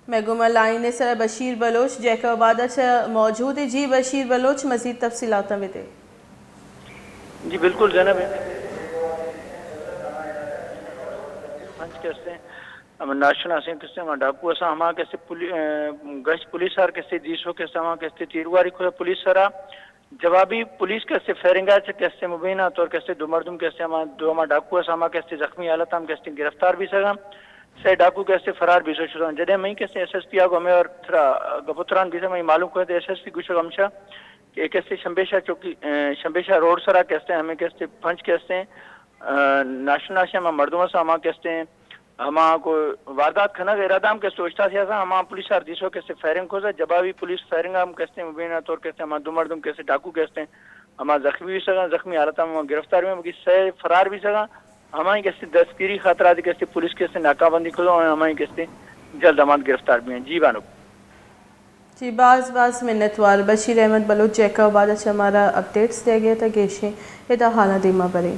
مئے گوما لائن ءِ سرا بشیر بلوچ جیکب آباد ءَ چہ موجود اِنت۔ جی بشیر بلوچ، مزید تفصیلاتاں بدئے۔ جی بالکل زینب، پنچ کسے ہم ناشناسیں کسے ہم ڈاکو اساں، ہما کسے پولی-، اے، گشت پولیس ہر کسے دیسو کسے ہما کسے تیرگواری کھودا پولیس سرا جوابی پولیس کسے فائرنگ ءَ چہ کسے مبینہ طور کسے دو مردم کسے ہما دو ہما ڈاکو اساں، ہما کسے زخمی حالت ہم کسے گرفتار بیسگاں، سے ڈاکو کسے فرار بیسو شداں۔ جدے مئی کسے ایس ایس پی آگو ہمیں اور تھرا گپتران بیسا مئی معلوم کرتے ایس ایس پی گوشگ ہمشا کہ کسے شمبیشا چوکی، اے، شمبیشا روڈ سرا کسے ہمیں کسے پنچ کسے، اے، ناشناس ہما مردم اساں ہما کسے ہما کو واردات کنگ ارادہ ہم کسے اوشتاتے اساں، ہما پولیس ہر دیسو کسے فائرنگ کو، جوابی پولیس فائرنگ ہم کسے مبینہ طور کسے ہما دو مردم کسے ڈاکو کسے ہما زخمی بیسگاں، زخمی حالت ہم گرفتار بیسگاں، بلکہ سے فرار بیسگاں، ہمائی کسے دستگیری خاطر آتی کسے پولیس کسے ناکہ بندی کو، ہمائی کسے جلد ہما گرفتار بیاں۔ جی بانک۔ جی باز باز منتوار بشیر احمد بلوچ جیکب آباد ءَ چہ مارا اپڈیٹس دیگ ءَ تا، گیشیں ادا حالاں دیما بریں۔